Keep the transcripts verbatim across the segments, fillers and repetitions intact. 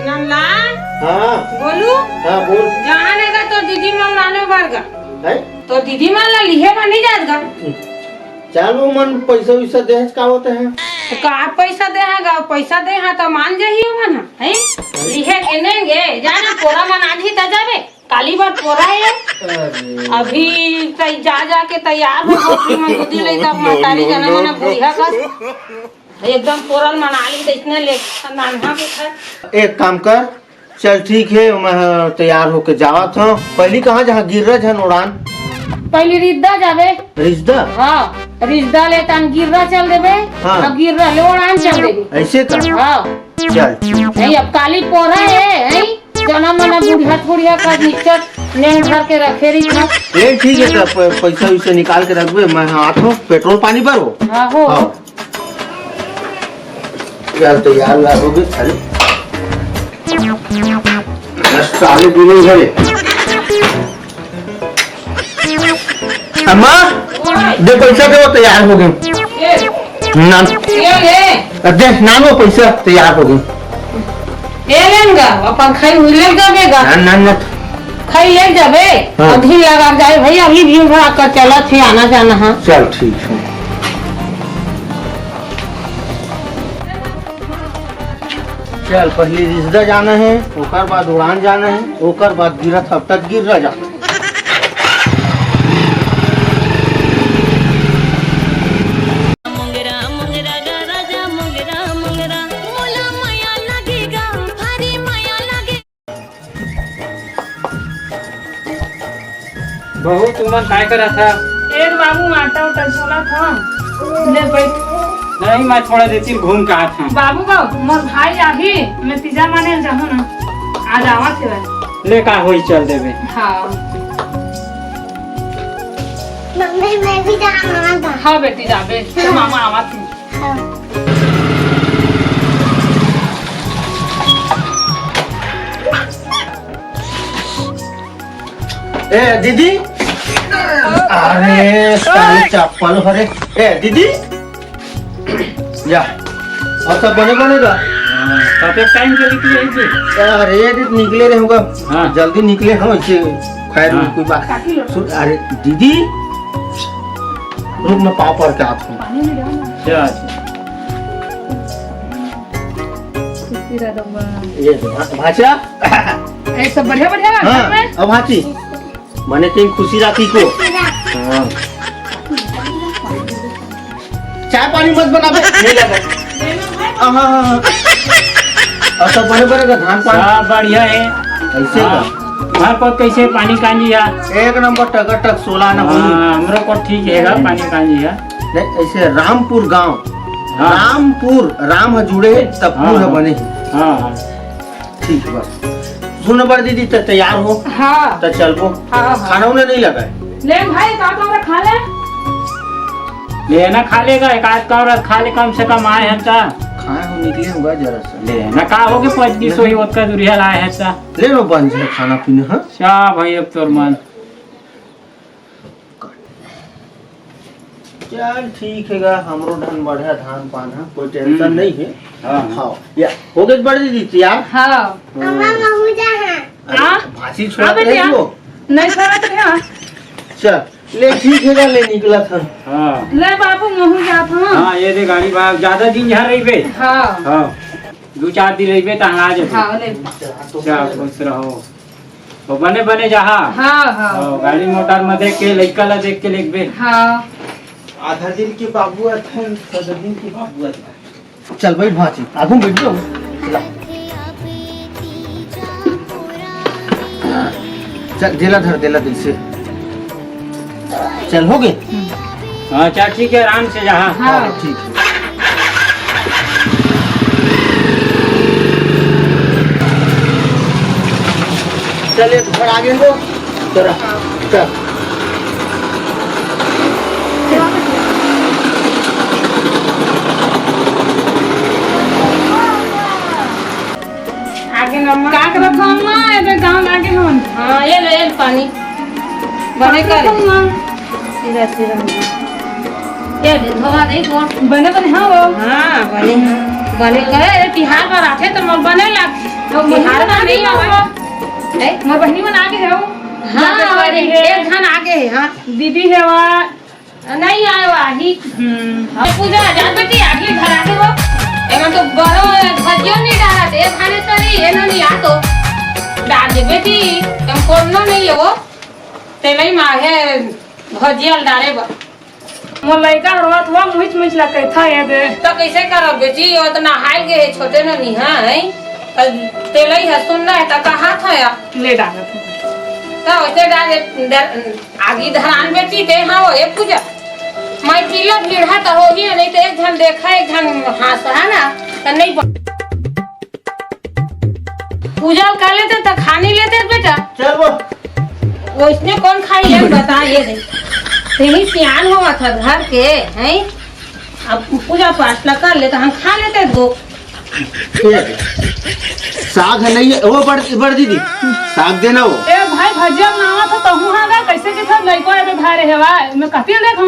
नंदलाल, हाँ। बोलू। हाँ, बोल। जहाँ लेगा तो दीदी मन लाने बर गा। है? तो दीदी मन ला लिहे बर नहीं जात गा। चलो, मन पैसा वैसा दे का होता है? तो का पैसा दे हा गा? पैसा दे हा तो मान जाही ओमन, है? लिहे के नहीं गे, जाना पोरा मन आज ही त जाबे। काली बर पोरा है। अरे। अभी तै जा जा के तैयार हो, अभी मन दूधी ले तब महतारी जना मना बुढ़िया का। एकदम पोरल मनाली त इसने ले नान्हा के था। एक काम कर, चल ठीक है, मैं तैयार होके जावत हूँ। पहली कहाँ जहाँ गिर्रा झन उड़ान? पहली रिद्दा जाबे। रिजदा? हाँ, रिजदा ले तान गिर्रा चल देबे। हाँ। अब गिर्रा ले उड़ान चल देबे। ऐसे कर। हाँ। चल। नहीं, अब काली पोरा है, है? जना मना बुढ़िया बुढ़िया का निच्चट नेंग धर के रखे रही था। ये ठीक है, तब प-, पैसा वैसा निकाल के रखबे, मैं आत हूँ, पेट्रोल पानी भरो। हाँ, हो। हाँ। यार, तैयार व्यार हो गए, खाली। बस, साले भी नहीं घरे। अम्मा, दे पैसा दे, वो तैयार हो गए। ना। ये ले। अब दे, ना लो पैसा, तैयार हो गए। ये लेन गा, अपन खाई हुई ले जाबे गा। ना, ना, ना। खाई ले जाबे, हाँ। अभी लगा जाए भैया, अभी भीड़ भड़ाका चलत है, आना जाना है। चल, ठीक है। चल, पहली रिजदा जाना है, ओकर बाद उड़ान जाना है, ओकर बाद गिरत हफ्ता गिर्रा जाना है। मोंगरा, मोंगरा गा राजा, मोंगरा, मोंगरा, मोला मया लगेगा, भारी मया लगे। बहू, तुमन काय करत हा? ए बाबू, आटा उटा छोला था, ले बैठ। नहीं, मैं थोड़ा देर घूम के आत हूँ। बाबू बा, मोर भाई आही, मैं तीजा माने जाहूँ ना, आज आवत है। ले, का होई, चल देबे। हाँ। मम्मी, मैं भी जाना था। हाँ बेटी, जाबे, तो मामा आवत है। हाँ। ए दीदी, अरे साले चप्पल हरे। ए दीदी, जा। और सब बने बने गा? हाँ, कतेक टाइम के निकले है जी? अरे ये दीदी निकले रहे होगा। हाँ। जल्दी निकले हम इसे। खैर हाँ। कोई बात। सुन, अरे दीदी, रुक, मैं पाँव पर के आत हूँ। अच्छा, अच्छा। खुशी रह दो बा। ये भा-, भाचा। ए, सब बढ़िया, बढ़िया बा हाँ, घर में? अब भाची। मने कहीं खुशी राखी को। हाँ। चाय पानी मत बनाबे, नहीं लगा। हाँ, हाँ, हाँ। और सब बने बने का धान पान? सब बढ़िया है। ऐसे हाँ। का? घर पर कैसे पानी कांजी है? एक नंबर टकाटक सोला ना होई। हाँ, हमरो को ठीक है गा, पानी कांजी है। नहीं, ऐसे रामपुर गांव, हाँ। रामपुर, राम ह जुड़े हे, तब हाँ, पुर ह हाँ। बने हे। हाँ, हाँ। ठीक बा। सुन बड़ दीदी, त तैयार हो। हाँ। त चलबो। हाँ, हाँ। खाना उना नहीं लगा है? ले भाई, का तो खा ले। ले ना, खा लेगा, एक आध का और खा ले, कम से कम आए हैं त। खाए हो, निकले होगा जरा सा। ले ना, का हो के पैंतीस सौ ही ओतका दूरिया लाए हैं त। ले लो बंद है खाना पीना, हाँ? क्या भाई, अब तोर मन। चल ठीक है गा, हमरो ढन बढ़िया धान पान है, कोई टेंशन हम्म। नहीं है। हाँ, हाँ। हाँ, या, हो गए बड़ दीदी तैयार? हाँ। हाँ। अरे, हाँ। भासी छोड़ा हाँ, बेटिया। नहीं छोड़ा तो हाँ। चल, ले ठीक है गा, ले निकला था। हाँ। ले बाबू, महू जात हूँ। हाँ, ये दे गाड़ी भाग, ज्यादा दिन यहाँ रहिबे। हाँ। हाँ। दो चार दिन रहिबे, तहाँ आ जाबे। हाँ, ले। चल, खुश रहो। तो बने बने जाहा। हाँ, हाँ। हाँ, गाड़ी मोटर में देख के, लइका ला देख के लेगबे। हाँ। आधा दिन के बाबू अथन, सदा दिन के बाबू अथन। चल बैठ भांची, आगू में बैठ जाओ। चल, देला धर, देला दिल से। चल, हो गए? हाँ, चल ठीक है, आराम से जाहा। हाँ। हाँ, ठीक है। चल, एक घर आगे हो, जरा, चल। आगे न अम्मा। का करत हो अम्मा? एदे गाँव लागे हन। हाँ, ये ले, ये ले पानी। बने कर। अम्मा। सीधा, सीधा। ये ले, धोवा दे को। बने, बने, हाँ, वो। हाँ, बने। बने करे, अरे, तिहार पर आथे तो मोर बने लाग। बिहार में नहीं आवा। ए? मोर बहिनी मन आगे हे। हाँ, जाते वाली हे। एक झन आगे हे, हाँ। दीदी हे वा। नहीं आए वाही। हम्म। अब पूजा आ जा बेटी, आगे घर आगे वो। एमन तो बड़ो भजियो नहीं डालत, ए खाने तो नहीं, ए नहीं आ तो। डाल दे बेटी, हम कोनो नहीं है वो। तेलई माँ हे भजिया डारे बा। मोर लइका रोवत हुआ मुहिच मुहिच ला कहथा ये दे। तो कैसे करब बेटी, वो तो नहाए गे हे, छोटे ननी है, हैं? तो तेलई है, सुनना है, तो कहा था या? ले डालत हूँ। तो वैसे डाल दे, दे, आगी धरान बेटी दे, हाँ, वो एक पूजा। मैं पीला भीड़ा तो हो ही है, नहीं तो एक झन देखा, एक झन हाँस, है ना? तो नहीं बन-, पूजा कर लेते तो खा नहीं लेते बेटा। चल वो। वैसने कौन खाई ले, बता ये दे। तेही सियान होवा था घर के, हैं? अब पूजा पाठ ला कर ले तो हम खा लेते दो। ए, साग है नहीं है, वो बड़, बड़ दीदी, साग देना वो। ए भाई, भजिया बनावा था, तहूँ हाँ गा, कैसे के था, लइको ए धारे हेवा, मैं कतिया देखा।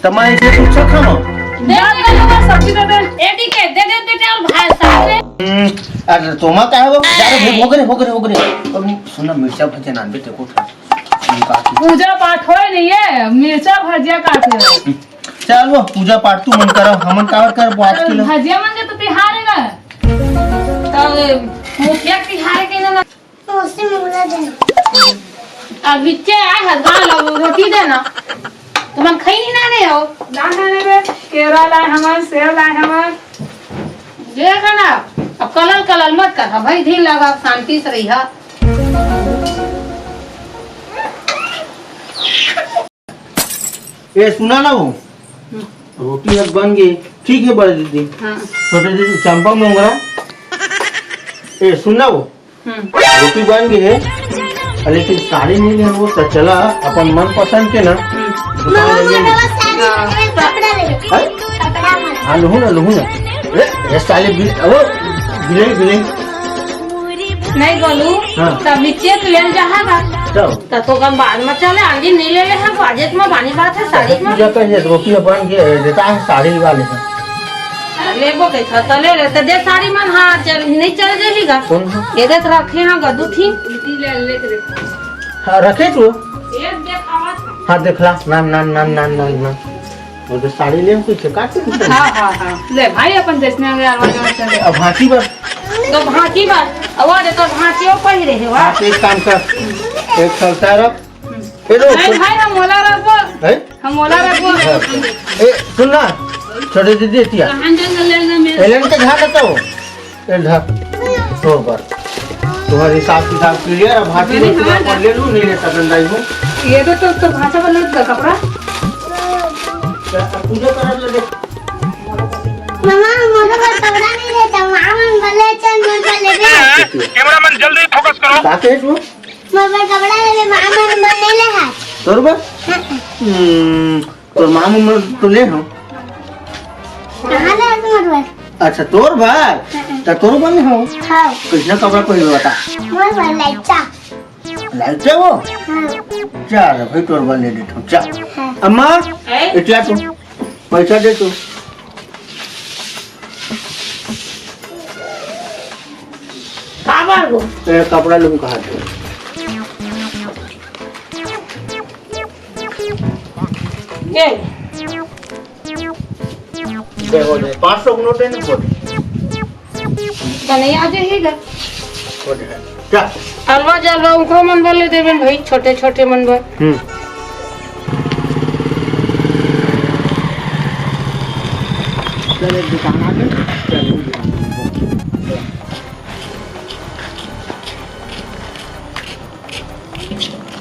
त मैं इसे पूछत हूँ। दे दे, दे दे, सब्जी दे दे। ए, ठीक है, दे दे बेटा, और भाई साहब ने। हम्म, अरे, तोमा का है वो? जा रे, हो, हो गे रे, हो गे रे, हो गे रे। अब सुन ना, मिर्चा भजिया नान बेटे को उठा। हम कहा कि पूजा पाठ होए नहीं है, मिर्चा भजिया काट ले। चल वो, पूजा पाठ तू मन करो, हमन कावर करबो आज के लो। भजिया मन के तो तिहार है ना। तब मुखिया तिहार के ना। उससे मुला देना। अब बिच्चे आए हलवा लो, रोटी देना। तुमन खई नहीं ना रहे हो? ना, ना, ना, बे। केरा लाए हमन, सेव लाए हमन। देख ना, अब कलल कलल मत कर, हाँ भाई, धीर लगा, शांति से रही हा। ए, सुना ना वो, हम्म। रोटी हक बन गई, ठीक है बड़े दीदी। हाँ। छोटे दीदी, चंपा मोंगरा। ए, सुन ना वो, हम्म। रोटी बन गई है, लेकिन साड़ी नहीं है वो, तो चला अपन मन पसंद के ना। हम्म। दुकान में ले ले। हाँ। हैं? हाँ, लूहू ना, लूहू ना। ए, ये साले बिल-, वो, बिलाई, बिलाई। नहीं बोलू, हाँ। तब नीचे तो ले जहाँ का। चल। त तो कम बाद में चले, आगे नहीं ले ले हम, बाजेट में बानी बात है, साड़ी में। पूजा कर, ये रोटी बन के देता है, साड़ी वाले का। लेबो के था, त ले ले, त दे साड़ी मन, हाँ, चल, नहीं चल जाएगा। कौन सा? ये देख रखे हैं, गदू थी। हाँ, रखे तू। ये देखावा था। हाँ, देखला, ना, ना। वो तो साड़ी ले, कुछ काट के हाँ, हाँ, हाँ। ले भाई, अपन जैसने यार, वहाँ चले। अब भांची बस। तो भांची बस। अब वो दे तो भांची वो पहिरे है, वाह। हाँ, तो एक काम कर, एक सलता रख। ए, लो, नहीं भाई, हम ओला रखबो। हैं? हम ओला रखबो। हाँ। ए, सुन ना, छोटे दीदी, एतिया। कहाँ जंगल लेना मेरे? एलन के घर रहता हो। ए, धर। तोर बर। तुम्हारे हिसाब किताब clear है, भांची नहीं, नहीं, पूरा हाँ, कर ले लूँ, नहीं ले सकन दाई हूँ। ये तो, तो, तो भांचा बदल दे कपड़ा। पूजा करब ले देख। मामा, मोर बर कपड़ा नहीं लेता, मामा मन बर ले चल, मोर बर लेबे। कैमरा मैन जल्दी फोकस करो। का कहे तू? मोर बर कपड़ा लेबे, मामा मन बर नहीं ले हाथ। तोर बर? हाँ। हम्म, तोर मामा मन तो ले हो। कहाँ ले तुम्हारे बर? अच्छा, तोर बर? हाँ। त तोर बर ले हो? हाँ। कैसना कपड़ा पहिरबे बता। मोर बर लइका। लाइट है वो? हाँ। चल, भाई, तोर बर ले लेता हूँ, चल। हाँ। अम्मा, ए? इतना तो पैसा दे तू। काबर गो? ए, कपड़ा लूँ कहाँ से? ये। दे, हो जाए। पाँच सौ के नोट है ना, बोल। कन्हैया आ जाइएगा। हो जाए। क्या? अलवा जलवा उनको मन बर ले देबे भाई, छोटे छोटे मन बर। हम्म। चल, एक दुकान आ गई। चल, वो दुकान।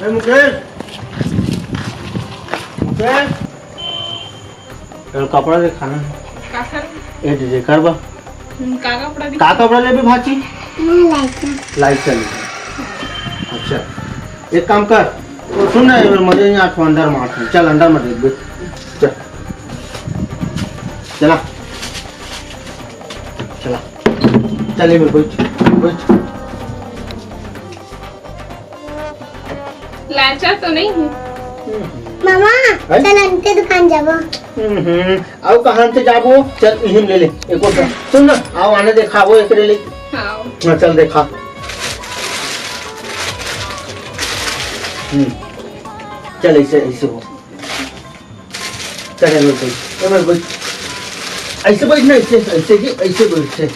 ए, मुकेश। मुकेश। चल, कपड़ा दिखाना है। का सर? ए दीदी, करबा। हम्म, का कपड़ा दिखा? का कपड़ा लेबे भाची? हाँ, लाइट का। लाइट का लेबे। अच्छा, एक काम कर, सुन ना, ये मजे नहीं आठ अंदर में आठ है। चल, अंदर में देख, चल, चला, चला, चल, ये बैठ, बैठ। लाचा तो नहीं हूँ। मामा, हैं? चल अंते दुकान जाबो। हम्म, आओ कहाँ अंते जाबो? चल इहिम ले ले, एक और सुन ना, आओ आने देखाबो एक ले ले। हाँ। हाँ, चल देखा। हम्म। चल, ऐसे, ऐसे हो। चल, एमे बैठ, एमे बैठ। ऐसे बैठ ना, ऐसे, ऐसे ही, ऐसे बैठ, ऐसे।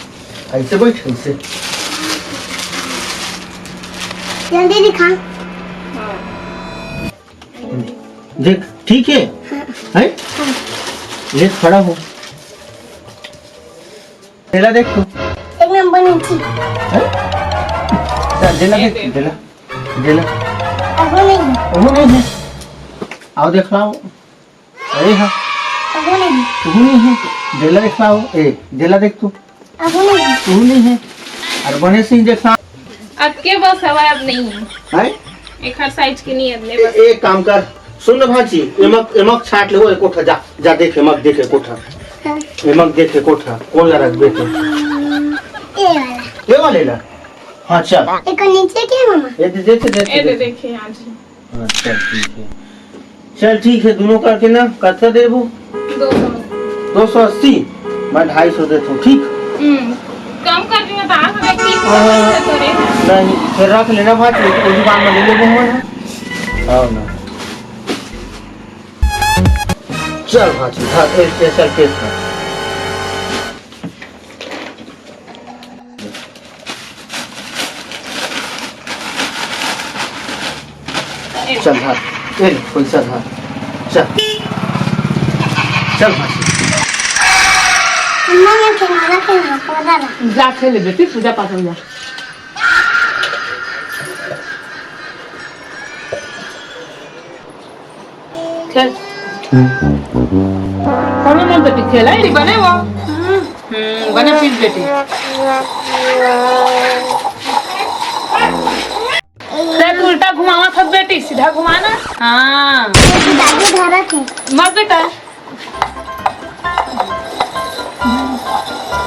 ऐसे बैठ, ऐसे। जल्दी दिखा। देख, ठीक है? हाँ। है? हाँ। ले, खड़ा हो। जेला देख तू। एक नंबर नीचे। हैं? जा, जेला देख, जेला, जेला। अबो नहीं। अबो नहीं है। आओ देख लाओ। अरे हाँ। अबो नहीं। तू नहीं है। जेला देख लाओ। ए, जेला देख तू। अबो नहीं। तू नहीं है। अरे बने सिंह देख लाओ। अतके बस हवा अब नहीं है। हैं? एक हर साइज के नहीं है, अगले ए-, बस। एक काम कर, सुन ना भांची, एमक, एमक छाट ले, वो एक कोठा जा, जा देख, एमक देख, एक कोठा। हाँ। एमक देख, एक कोठा, कौन ला रख बेटे? ये वाला। ये वाले ला? हाँ, चल। एक नीचे के है, मामा? ये दे, दे, दे, दे, ए, दे, दे। देखिए, हाँ जी। हाँ, चल, ठीक है। चल, ठीक है, दोनों करके ना, कतका देबू? दो सौ। दो सौ अस्सी? मैं ढाई सौ देता हूँ, ठीक? हम्म, कम कर दिया तो आप हमें तीस हाँ, हाँ, हाँ। सौ देते रहे। नहीं, फिर रख लेना भाई, वो भी बाद में ले लेबो हम। आओ ना। चल भाई, हाँ, ए, ए, चल, केस कर। चल, हाँ, ए ले, पैसा धा। चल। चल, हाँ। अम्मा, मैं खिलौना खेलना, पूरा ला। जा खेल ले बेटी, पूजा पाठ हो जा। चल। कोनो मन बेटी खेला ही बने वो। हम्म, बने please बेटी। ते तू उल्टा घुमावत हस बेटी, सीधा घुमा ना। हाँ। दादी धरत है। मत बेटा।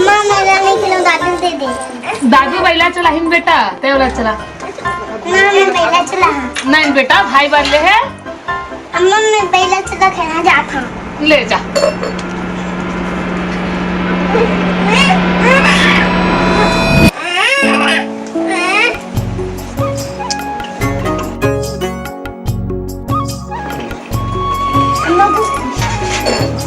माँ, मेला नहीं खेलूँ, दादू दे दे। दादू बैला चलाहिन बेटा, ते वाला चला। माँ, मैं बैला चलाहूँ। नहीं बेटा, भाई बन ले है। अम्मा, मैं बैला चला खेलना जाता हूँ। ले जा। अम्मा, कुछ